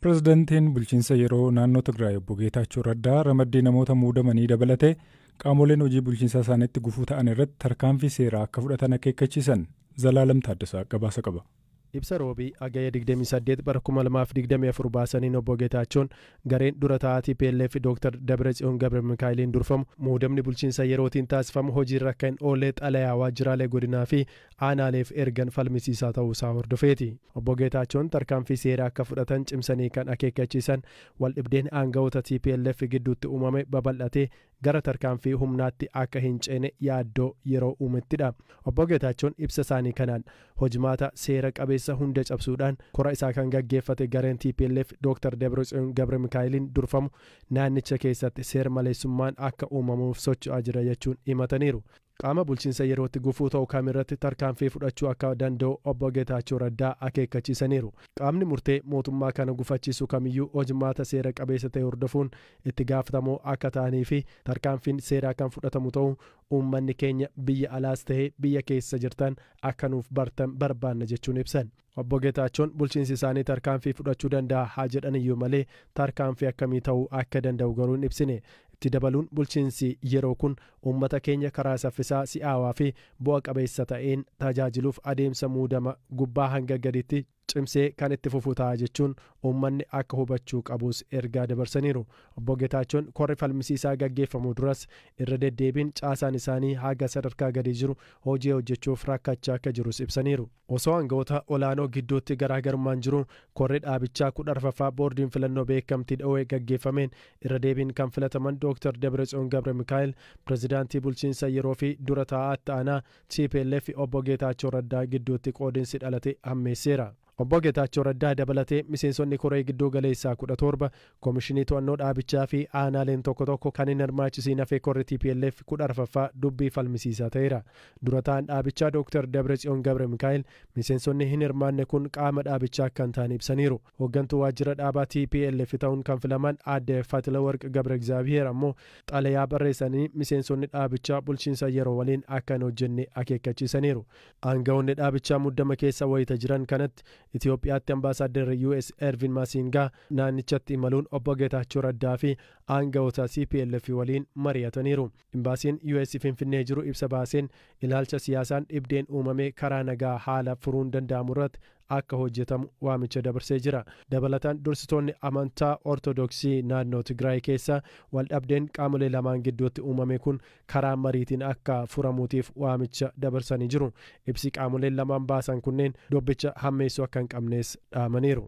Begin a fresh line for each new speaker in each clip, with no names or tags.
Pireezidantiin bulchiinsa yeroo naannoo Tigraay Obbo Geetaachoo Raddaa ramaddii namoota muudamanii dabalatee qaamoleen hojii bulchiinsa isaaniitti gufuu ta'an irratti tarkaanfii seeraa akka fudhatan akeekkachiisan. Zalaalam Taaddasaa gabaasa qaba.
Ibsa Roobii Hagayya 28 bara 2024 baasaniin Obbo Geetaachoon gareen dura taa'aa TPLF Dr. Dabratsiyoon Gabra Mikaa'eliin durfamu muudamni bulchiinsa yerootiin taasifamu hojiirra akka hin oolle xalayaa waajjiraalee godinaa fi aanaaleef ergan falmisiisaa ta'uu isaa hordofeeti. Obbo Geetaachoon tarkaanfii seeraa akka fudhatan cimsanii kan akeekkachiisan waldhibdeen aangawoota TPLF gidduutti uumame babal'atee gara tarkaanfii humnaatti akka hin ceene yaaddoo yeroo uumettidha. Obbo Geetaachoon ibsa isaanii kanaan hojimaata seera qabeessa hunda cabsuudhaan kora isaa kan gaggeeffate gareen TPLF Dr. Debretsiyoon Gabra Mikaa'eliin durfamu naannicha keessatti seera maleessummaan akka uumamuuf socho'aa jira jechuun himataniiru. Qaama bulchiinsa yerootti gufuu ta'u kamirratti tarkaanfii fudhachuu akka danda'u Obbo Geetaachoo Raddaa akeekkachiisaniiru. Qaamni murtee mootummaa kana gufachiisu kamiyyuu hojimaata seera qabeessa ta'e hordofuun itti gaafatamoo akka ta'anii fi tarkaanfiin seeraa kan fudhatamu ta'uu uummanni keenya biyya alaas ta'ee biyya keessa jirtan akka nuuf bartan barbaanna jechuun ibsan. Obbo Geetaachoon bulchiinsi isaanii tarkaanfii fudhachuu danda'a haa jedhan iyyuu malee tarkaanfii akkamii ta'uu akka danda'u garuu hin ibsine. Itti dabaluun bulchiinsi yeroo kun uummata keenya karaa saffisaa, si'aawaa fi bu'a qabeessa ta'een tajaajiluuf adeemsa muudama gubbaa hanga gaditti cimsee kan itti fufu ta'a jechuun uummanni akka hubachuu qabus ergaa dabarsaniiru. Obbo Geetaachoon korri falmisiisaa gaggeeffamu duras irra deddeebiin caasaan isaanii haga sadarkaa gadi jiru hojii hojjechuuf rakkachaa akka jirus ibsaniiru. Osoo aangawoota olaanoo gidduutti garaagarummaan jiru korri dhaabichaa 14ffaa boordiin filannoo beekamtii dhoowee gaggeeffameen irra deebiin kan filataman Dr. Debretsiyoon Gabra Mikaa'el pireezidaantii bulchiinsa yeroo fi dura taa'aa itti aanaa TPLF Obbo Geetaachoo Raddaa gidduutti qoodinsi dhalate hammeesseera. Obbo Geetaachoo Raddaa dabalatee miseensonni koree gidduu galeessaa 17, koomishinii to'annoo dhaabichaa fi aanaaleen tokko tokko kan hin hirmaachisiin hafee korri TPLF 14ffaa dubbii falmisiisaa ta'eera. Dura ta'an dhaabichaa Dr. Debretsiyoon Gabra Mikaa'el miseensonni hin hirmaanne kun qaama dhaabichaa akka hin taane ibsaniiru. Hooggantuu waajjira dhaabaa TPLF ta'uun kan filaman aadde Fatilawarq Gabra Egzaabiheer ammoo xalayaa barreessanii miseensonni dhaabichaa bulchiinsa yeroo waliin akka hin hojjenne akeekkachiisaniiru. Aangawoonni dhaabichaa muddama keessa wayita jiran kanatti Itoophiyaatti ambaasaaddarri US Ervin Masingaa naannichatti imaluun Obbo Geetaachoo Raddaa fi aangawoota TPLF waliin mari'ataniiru. Imbaasiin US Finfinnee jiru ibsa baaseen ilaalcha siyaasaan dhibdeen uumame karaa nagaa haala furuun danda'amu irratti akka hojjetamu waamicha dabarsee jira. Dabalataan dursitoonni amantaa Ortodoksii naannoo Tigraay keessa waldhabdeen qaamolee lamaan gidduutti uumame kun karaa mariitiin akka furamuutiif waamicha dabarsanii jiru. Ibsi qaamoleen lamaan baasan kunneen dubbicha hammeessuu akka hin qabnes dhaamaniiru.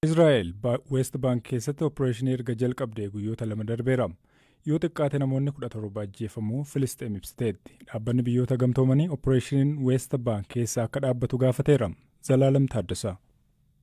Israa'el West Bank keessatti opereeshinii erga jalqabdee guyyoota 2 darbeera. Yoo xiqqaate namoonni 17 ajjeefamuu Filisxeem ibsiteetti. Dhaabbanni biyyoota gamtoomanii opereeshiniin West Bank keessa akka dhaabbatu gaafateera. Zalaalam Taaddasaa.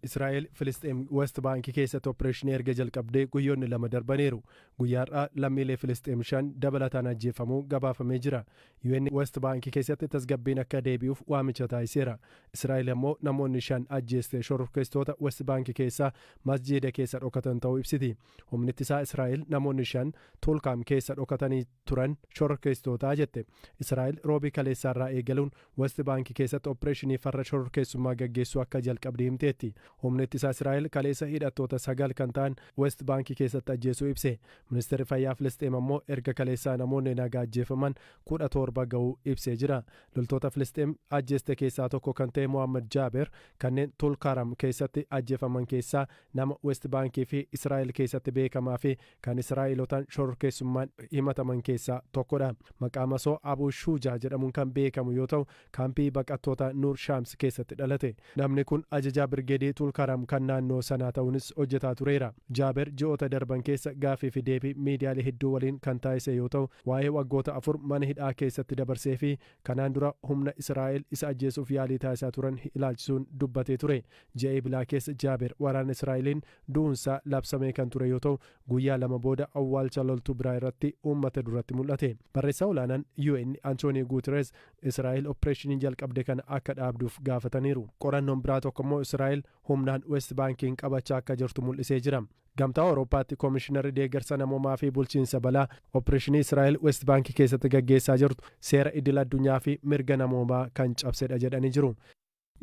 Israa'el Filisxeem West Baankii keessatti opereeshinii erga jalqabdee guyyoonni 2 darbaniiru. Guyyaa har'aa lammiilee Filisxeem 5 dabalataan ajjeefamuu gabaafamee jira. UN West Baankii keessatti tasgabbiin akka deebi'uuf waamicha taasiseera. Israa'el ammoo namoonni 5 ajjeeste shororkeessitoota West Baankii keessaa masjiida keessa dhokatan ta'uu ibsiti. Humni ittisaa Israa'el namoonni 5 Tulkaam keessa dhokatanii turan shororkeessitootaa jette. Israa'el roobii kaleessaarraa eegaluun West Baankii keessatti opereeshinii farra shororkeessummaa gaggeessuu akka jalqabde himteetti. Humni ittisaa Israa'el kaleessa hidhattoota 9 kan ta'an West Baankii keessatti ajjeesuu ibse. Ministeerri fayyaa Filisxeem ammoo erga kaleessaa namoonni nagaa ajjeefaman 17 ga'uu ibsee jira. Loltoota Filisxeem ajjeeste keessaa tokko kan ta'e Mohammad Jaaber kanneen Tulkaram keessatti ajjeefaman keessaa nama West Baankii fi Israa'el keessatti beekamaa fi kan Israa'elotaan shororkeessummaan himataman keessaa tokkodha. Maqaa masoo Abu Shuujaa jedhamuun kan beekamu yoo ta'u kaampii baqattoota Nuur Shaams keessatti dhalate. Namni kun ajajaa birgeedii Tulkaram kan naannoo sanaa ta'uunis hojjetaa tureera. Jaaber ji'oota darban keessa gaaffii fi deebii miidiyaalee hedduu waliin kan taasise yoo ta'u waa'ee waggoota 4 mana hidhaa keessatti dabarsee fi kanaan dura humna Israa'el isa ajjeesuuf yaalii taasisaa turan ilaalchisuun dubbatee ture. Ji'a Ebilaa keessa Jaaber waraana Israa'eliin du'uunsaa labsamee kan ture yoo ta'u guyyaa 2 booda awwaalcha loltuu biraa irratti uummata duratti mul'ate. Barreessaa olaanaan UN Antoonii Guuteres Israa'el opereeshinii jalqabde kana akka dhaabduuf gaafataniiru. Qorannoon biraa tokko immoo Israa'el humnaan West Baankiin qabachaa akka jirtu mul'isee jira. Gamtaa Awurooppaatti koomishinarri deeggarsa namoomaa fi bulchiinsa balaa opereeshinii Israa'el West Baankii keessatti gaggeessaa jirtu seera idil addunyaa fi mirga namoomaa kan cabsedha jedhanii jiru.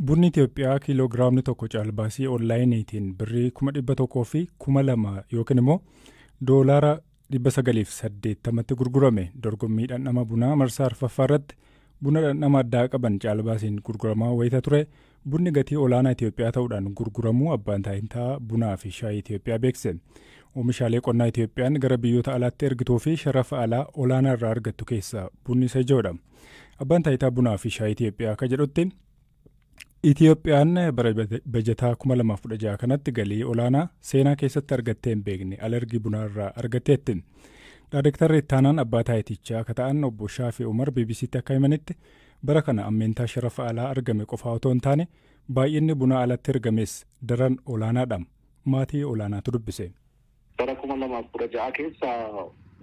Bunni Itoophiyaa kiiloogiraamni tokko caalbaasii onlaayiniitiin birrii 102,000 yookiin immoo doolaara 980tti gurgurame. Dorgommii dhandhama bunaa marsaa arfaffaa irratti buna dhandhama addaa qaban caalbaasiin gurguramaa wayita ture bunni gatii olaanaa Itoophiyaa ta'uudhaan gurguramuu abbaan taayitaa bunaa fi shaayii Itoophiyaa beekse. Oomishaalee qonnaa Itoophiyaan gara biyyoota alaatti ergituu fi sharafa alaa olaanaa irraa argattu keessaa bunni isa ijoodha. Abbaan taayitaa bunaa fi shaayii Itoophiyaa akka jedhutti, Itoophiyaan bara bajataa 2016 kanatti galii olaanaa seenaa keessatti argattee hin beekne alergii bunaa irraa argatteetti. Daayirektarri ittaanaan abbaa taayitichaa akka ta'an obbo Shaafii Umar BBCtti akka himanitti, bara kana ammeentaa sharafa alaa argame qofaa otoo hin taane baay'inni bunaa alatti ergames daran olaanaadha. Maatii olaanaatu dubbise.
Bara 2016 keessa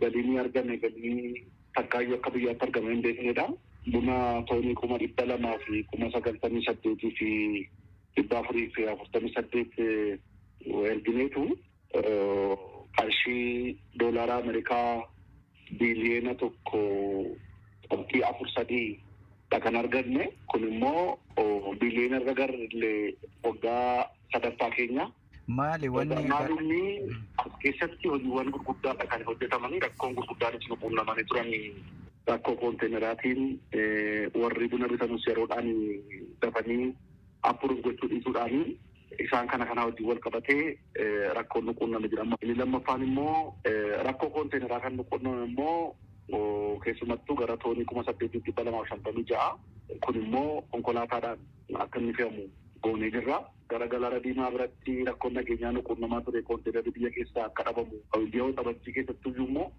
galiin argame galii takkaayyuu akka biyyaatti argame hin beeknedha. Buna toonii 298,448 ergineetu qarshii doolaara Ameerikaa biliyeena 1.43 dha kan arganne. Kun immoo biliyeena irra garlee waggaa sadaffaa keenya.
Maali wanni?
Maalinni as keessatti hojiiwwan gurguddaadha kan hojjetamanii. Rakkoon gurguddaanis nu quunnamanii turanii, rakkoo koonteneraatiin warri buna bitanus yeroodhaan dafanii approve gochuu dhiisuudhaanii isaan kana kanaa wajjin wal qabatee rakkoon nu quunname jira. Inni lammaffaan immoo rakkoo koonteneraa kan nu quunname immoo keessumattuu gara toonii 8,256, kun immoo konkolaataadhaan akka inni fe'amu goonee jirra. Gara Galaana Diimaa biratti rakkoon nageenyaa nu quunnamaa ture, koontenerri biyya keessaa akka dhabamu yeroo Waxabajjii keessattuyyuu immoo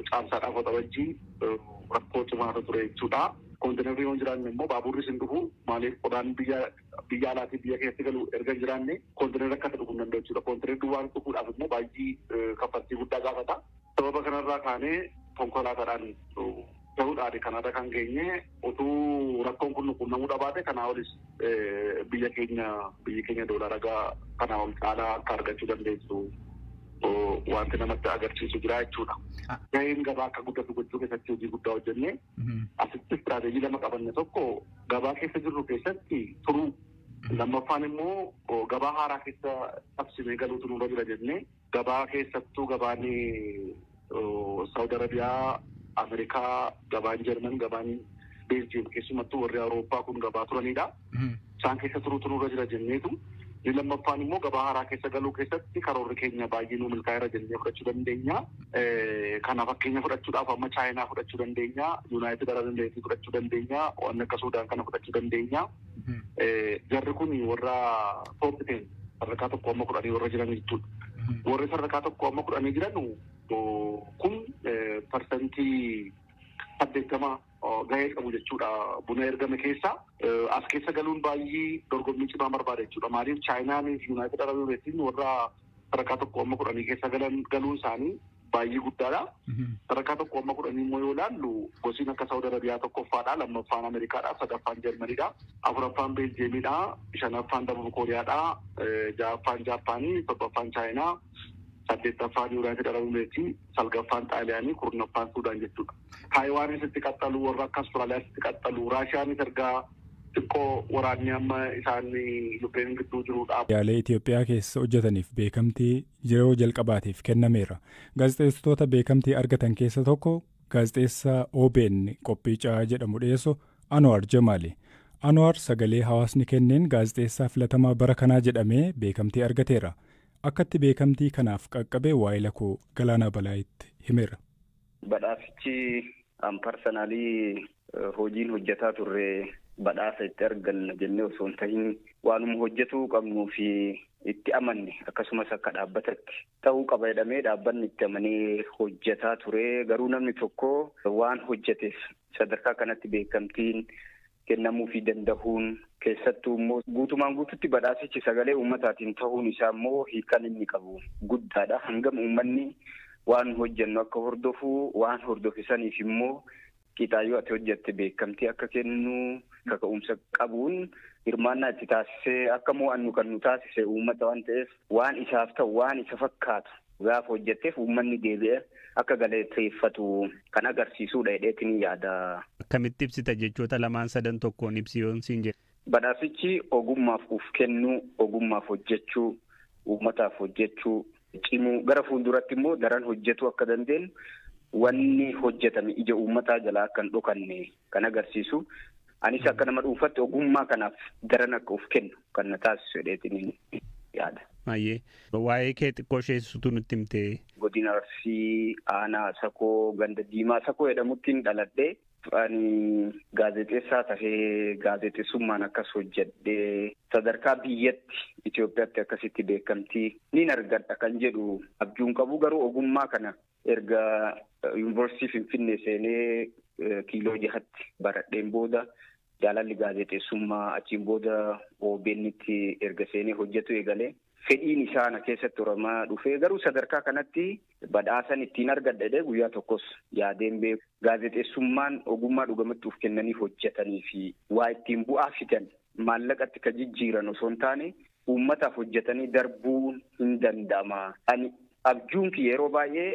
caamsaadhaaf Waxabajjii rakkoo cimaatu ture jechuudha. Koontenerri yoo hin jiraanne immoo baaburris hin dhufu. Maaliif, qodaan biyya alaatii biyya keessatti galu erga hin jiraanne koontenerri akka dhufuu hin danda'u jechuudha. Koontenerri duwwaan dhufuudhaaf immoo baay'ee kaffaltii guddaa gaafata. Sababa kanarraa kaanee konkolaataadhaan ta'uudhaan kanarra kan geenye. Utuu rakkoon kun quunnamuu dhabaate kanaa olis biyya keenya doolaara kanaa ol caalaa akka argachuu dandeessu wanti namatti agarsiisu jira jechuudha. Gaheen gabaa akka guddatu gochuu keessatti hojii guddaa hojjennee, asitti istiraateejii lama qabanne. Tokko, gabaa keessa jirru keessatti turuu, lammaffaan immoo gabaa haaraa keessa qabsinee galuutu nurra jira jennee, gabaa keessattuu gabaan Saawud Arabiyaa, Ameerikaa, gabaan Jarman, gabaan Beeljiyeem, keessumattuu warri Awurooppaa kun gabaa turanidha. Isaan keessa turuutu nurra jira jenneetu. Inni lammaffaan immoo gabaa haaraa keessa galuu keessatti karoorri keenya baay'ee nu milkaa'eera jennee fudhachuu dandeenya. Kana fakkeenya fudhachuudhaaf amma Chaayinaa fudhachuu dandeenya, Yuunaayitid Arab Emireetii fudhachuu dandeenya, waan akka Suudaan kana fudhachuu dandeenya. Jarri kun warra top 10, sadarkaa 1 hamma 10 warra jiran jechuudha. Warri sadarkaa 1 hamma 10 jiran kun 80% gahee qabu jechuudha buna ergame keessa. As keessa galuun baay'ee dorgommii cimaa barbaada jechuudha. Maaliif, Chaayinaan fi Yuunaayitid Arab Emireetiin warra sadarkaa 1 hamma 10 keessa galan galuun isaanii baay'ee guddaadha. Sadarkaa 1 hamma 10 immoo yoo ilaallu, gosiin akka Saawud Arabiyaa tokkoffaadha, lammaffaan Ameerikaadha, sadaffaan Jarmaniidha, afuraffaan Beeljeemiidha, shanaffaan Dabub Kooriyaadha, ja'affaan Jaappaanii, torbaffaan Chaayinaa, saddeettaffaan Yuunaayitid Arab Emireetii, salgaffaan Xaaliyaanii, kurnaffaan Suudaan jechuudha. Taayiwaanis itti qaxxalu, warra akka Austraaliyaas itti qaxxalu, Raashiyaanis ergaa xiqqoo waraanni amma isaan Yukireen gidduu jirudha.
Yaalee Itoophiyaa keessa hojjetaniif beekamtii yeroo jalqabaatiif kennameera. Gaazexeessitoota beekamtii argatan keessa tokko gaazexeessaa OBN qophii caa jedhamu dhiyeessu Anwaar Jamaali. Anwaar sagalee hawaasni kenneen gaazexeessaa filatamaa bara kanaa jedhamee beekamtii argateera. Akkatti beekamtii kanaaf qaqqabe waa'ee lakoo Galaanaa Balaayitti himeera.
Badhaasichi an personally hojiin hojjetaa turre badhaasa itti arganna jennee osoo hin tahin, waanuma hojjetuu qabnuu fi itti amanne, akkasumas akka dhaabbatatti ta'uu qaba jedhamee dhaabbanni itti amanee hojjetaa ture. Garuu namni tokko waan hojjeteef sadarkaa kanatti beekamtiin kennamuufii danda'uun, keessattuu immoo guutumaan guututti badhaasichi sagalee uummataatiin ta'uun isaa immoo hiikan inni qabu guddaadha. Hangam uummanni waan hojjennu akka hordofu, waan hordofisaniif immoo qixaayyoo ati hojjette beekamtii akka kennu kaka'umsa qabuun hirmaannaa itti taasisee akka mo'annu kan nu taasise uummata waan ta'eef, waan isaaf ta'u, waan isa fakkaatu gaafa hojjetteef uummanni deebi'ee akka galateeffatu kan agarsiisudha jedheetiin yaada.
Akkamitti ibsita, jechoota lamaan sadan tokkoon ibsi yoon siin jedhe?
Badhaasichi ogummaaf uf kennuu, ogummaaf hojjechuu, uummataaf hojjechuu, cimuu, gara fuulduratti immoo daran hojjetuu akka dandeenyu, wanni hojjetame ija uummataa jalaa akka hin dhokanne kan agarsiisu. Anis akka nama dhuunfaatti ogummaa kanaaf daran akka uf kennu kan na taasisu jedheetiin yaada.
Baay'ee. Waa'ee kee xiqqoo isheessitu nutti himtee.
Godina Arsii aanaa Sakoo, ganda Diimaa Sakoo jedhamuttiin dhaladhee. Ani gaazexeessaa tahee, gaazexeessummaan akkas hojjedhee, sadarkaa biyyatti Itoophiyaatti akkasitti beekamtii nin argadha kan jedhu abjuun qabu. Garuu ogummaa kana erga Yuunivarsiitii Finfinnee seenee kiiloo jahatti baradheen booda, jaalalli gaazexeessummaa achiin booda OBN'tti erga seenee hojjetu eegalee, fedhiin isaa na keessatti horamaa dhufee. Garuu sadarkaa kanatti badhaasan ittiin argadha guyyaa tokkos yaadeen beeku. Gaazexeessummaan ogummaa dhugamatti of kennanii hojjetanii fi waa ittiin bu'aa fidan, maallaqatti ka jijjiiran osoo hin taane, uummataaf hojjetanii darbuun hin danda'ama. Ani abjuun kiyya yeroo baay'ee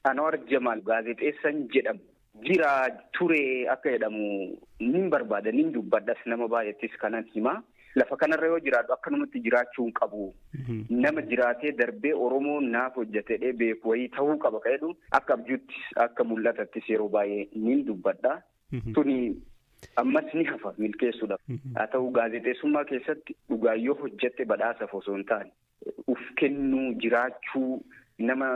Anwar Jamaal gaazexeessan jedhamu jira ture akka jedhamu nin barbaada, nin dubbadhas, nama baay'eettis kanan hima. Lafa kanarra yoo jiraadhu akkanumatti jiraachuu hin qabu. Nama jiraatee darbee Oromoo naaf hojjetee beeku wayii ta'uu qaba kan jedhu akka abjuutti, akka mul'atattis yeroo baay'ee nin dubbadha. Tuni ammas ni hafa milkeessuudha. Haa ta'u, gaazexeessummaa keessatti dhugaayyoo hojjette badhaasaaf osoo hin taane, uf kennuu jiraachuu, nama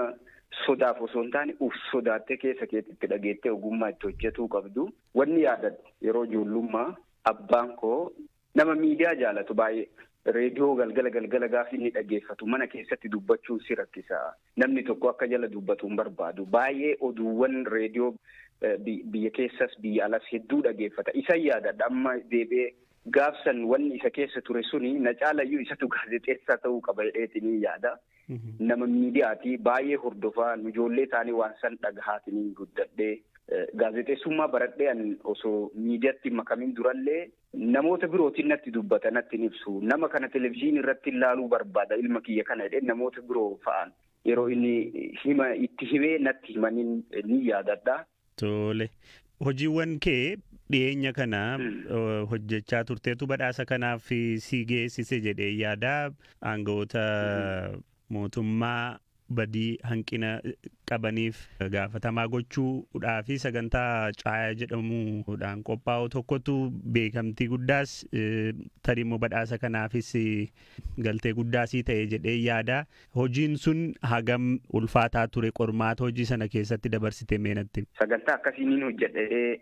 sodaaf osoo hin taane, uf sodaattee keessa keetti dhageettee ogummaa itti hojjetuu qabdu. Wanni yaadadhu, yeroo ijoollummaa abbaan koo nama miidiyaa jaalatu baay'ee. Reediyoo galgala galgala gaafa inni dhageeffatu mana keessatti dubbachuun si rakkisa. Namni tokko akka jala dubbatu hin barbaadu. Baay'ee oduuwwan reediyoo biyya keessas biyya alas hedduu dhageeffata. Isa yaadadha, amma deebi'ee gaafsan wanni isa keessa ture suni na caalayyuu isatu gaazexeessaa ta'uu qaba jedheetiin yaada. Nama miidiyaati, baay'ee hordofaa, nu ijoollee taanii waan san dhagahaatiin guddadhee. Gaazexeessummaa baradhee an osoo miidiyaatti makamin durallee namoota birootiin natti dubbata, natti ibsu. Nama kana televizyiinii irratti ilaaluu barbaada, ilma kiyya kana jedhee namoota biroo fa'aan yeroo inni hima itti himee natti himaniin ni yaadadha.
Tole. Hojiiwwan kee dhiyeenya kana hojjechaa turteetu badhaasa kanaaf si geessise jedhee yaada. Aangawoota mootummaa badii hanqina qabaniif gaafatamaa gochuudhaa fi sagantaa Caayaa jedhamuudhaan qophaa'u tokkotu beekamtii guddaas, tarii immoo badhaasa kanaafis galtee guddaasii ta'e jedhee yaada. Hojiin sun hagam ulfaataa ture? Qormaata hojii sana keessatti dabarsite meenatti?
Sagantaa akkasii niin hojjedhee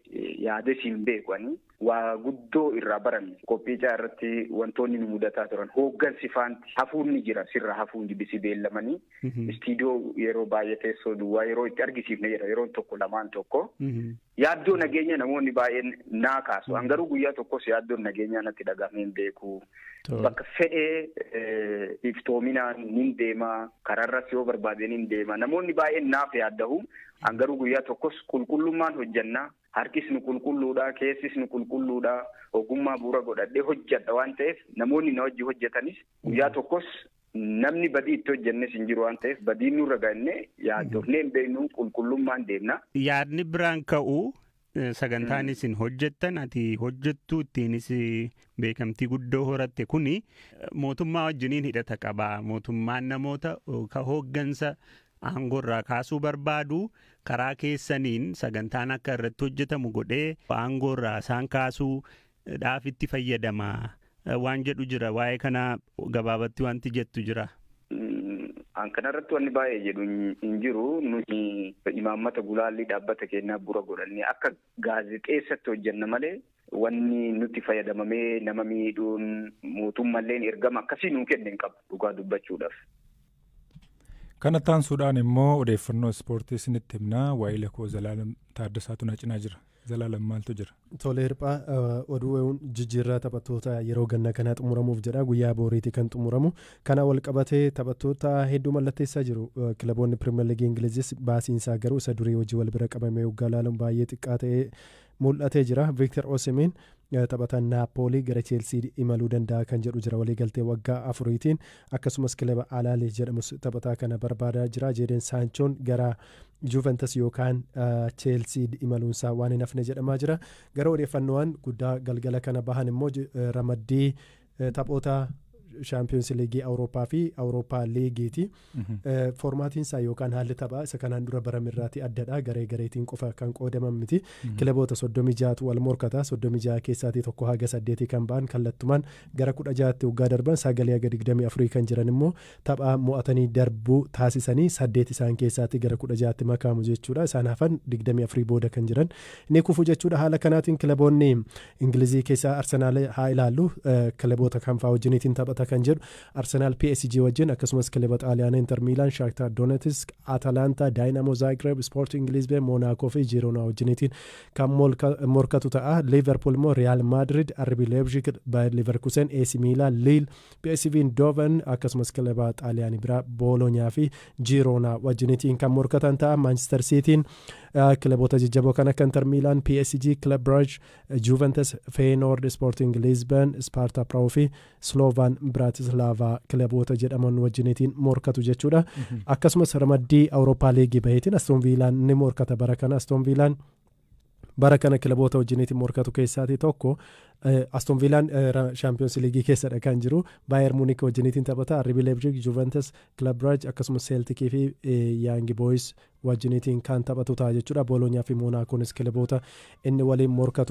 yaades hin beeku ani. Waa guddoo irraa baranne. Qophii Caayaa irratti wantoonni nu mudataa turan, hooggansi faanti hafuun ni jira, sirra hafuun bisi beellamanii istiidiyoo yeroo baay'ee teessoo duwwaa yeroo itti argisiifne jira yeroon tokko lamaan tokko. Yaaddoo nageenya namoonni baay'een naa kaasu. An garuu guyyaa tokkos yaaddoon nageenyaa natti dhagahame hin beeku. Bakka fedhee iftoominaan nin deema, karaarras yoo barbaade nin deema. Namoonni baay'een naaf yaaddahu. An garuu guyyaa tokkos qulqullummaan hojjannaa. Harkis nu qulqulluudha, keessis nu qulqulluudha, ogummaa bu'uura godhadhee hojjedha waan ta'eef, namoonni na wajji hojjetanis guyyaa tokkos namni badii itti hojjennes hin jiru waan ta'eef, badii nurra gannee yaaddofnee hin beeknu, qulqullummaan deemna.
Yaadni biraan ka'u, sagantaan isin hojjettan, ati hojjettu, ittiinis beekamtii guddoo horatte kuni mootummaa wajjiniin hidhata qaba. Mootummaan namoota ka hooggansa aangoorraa kaasuu barbaadu karaa keessaniin sagantaan akka irratti hojjetamu godhee aangoorraa isaan kaasuu dhaaf itti fayyadama waan jedhu jira. Waa'ee kana gabaabatti wanti jettu jira.
An kanarratti wanni baay'ee jedhu hin jiru. Nuti imaammata gulaallii dhaabbata keenyaa bu'uura godhannee akka gaazexeessatti hojjenna malee, wanni nuti fayyadamamee nama miidhuun mootummaalleen ergama akkasii nuu kenne hin qabu, dhugaa dubbachuudhaaf.
Kana taansuudhaan immoo odeeffannoo ispoortii isinitti himnaa. Waa'ee koo Zalaalam Taaddasaatu na cinaa jira. Zalaalam, maaltu jira?
Tole hirphaa, oduun jijjiirraa taphattoota yeroo ganna kanaa xumuramuuf jedha. Guyyaa booriiti kan xumuramu. Kana wal qabatee taphattoota hedduu mallatteessaa jiru kilaboonni Pirimeer Liigii Ingilizis. Baasiinsaa garuu isa durii hojii wal bira qabamee waggaa ilaaluun baay'ee xiqqaa ta'ee mul'atee jira. Victor Osimhen Taphataan Naapoolii gara Cheelsii imaluu danda'a kan jedhu jira, waliigaltee waggaa 4tiin. Akkasumas kilaba Alaalee jedhamus taphataa kana barbaadaa jira. Jeeden Saanchoon gara Juventus yookaan Cheelsii imaluunsaa waan hin hafne jedhamaa jira. Gara odeeffannoowwan guddaa galgala kana bahan immoo, ramaddii taphoota Shaampiyoons Liigii Awurooppaa fi Awurooppaa Liigiiti. Foormaatiin isaa yookaan haalli taphaa isa kanaan dura baramirraati addadha. Garee gareetiin qofa kan qoodaman miti. Kilaboota 36tu wal morkata. 36 keessaatii 1 haga 8 kan ba'an kallattumaan gara 16tti waggaa darban, 9 haga 24 kan jiran immoo taphaa mo'atanii darbuu taasisanii 8 isaan keessaatti gara 16tti makamu jechuudha. Isaan hafan 24 booda kan jiran ni kufu jechuudha. Haala kanaatiin kilaboonni Ingilizii keessaa Arsenaal haa ilaallu, kilaboota kan fa'aa wajjiniitiin taphata kan jedhu. Arsenaal PSG wajjin, akkasumas kilaba Xaaliyaanaa Inter Miilaan, Shaaktar Donetsk, Atalanta, Daayinamo Zagreb, Sporting Lisbon, Monaco fi Girona wajjiniitiin kan morkatu ta'a. Liverpool immoo Real Madrid, RB Leipzig, Bayer Leverkusen, AC Milan, Lille, PSV Eindhoven, akkasumas kilaba Xaaliyaanii biraa Bologna fi Girona wajjiniitiin kan morkatan ta'a. Manchester Cityin kilaboota jajjaboo kan akka Inter Milan, PSG, Club Brugge, Juventus, Feyenoord, Sporting Lisbon, Sparta Prague fi Slovan Bratislava kilaboota jedhaman wajjiniitiin morkatu jechuudha. Akkasumas ramaddii Awurooppaa Liigii baheetiin Aston Villaan ni morkata bara kana. Aston Villaan bara kana kilaboota wajjiniitiin morkatu keessaatii tokko. Aston Villaan Shaampiyoons Liigii keessadha kan jiru. Bayer Munich wajjiniitiin taphata. RB Leipzig, Juventus, Club Brugge, akkasumas Celticii fi Young Boys wajjiniitiin kan taphatu ta'a jechuudha. Bolonyaa fi Monaakonis kilaboota inni waliin morkatu.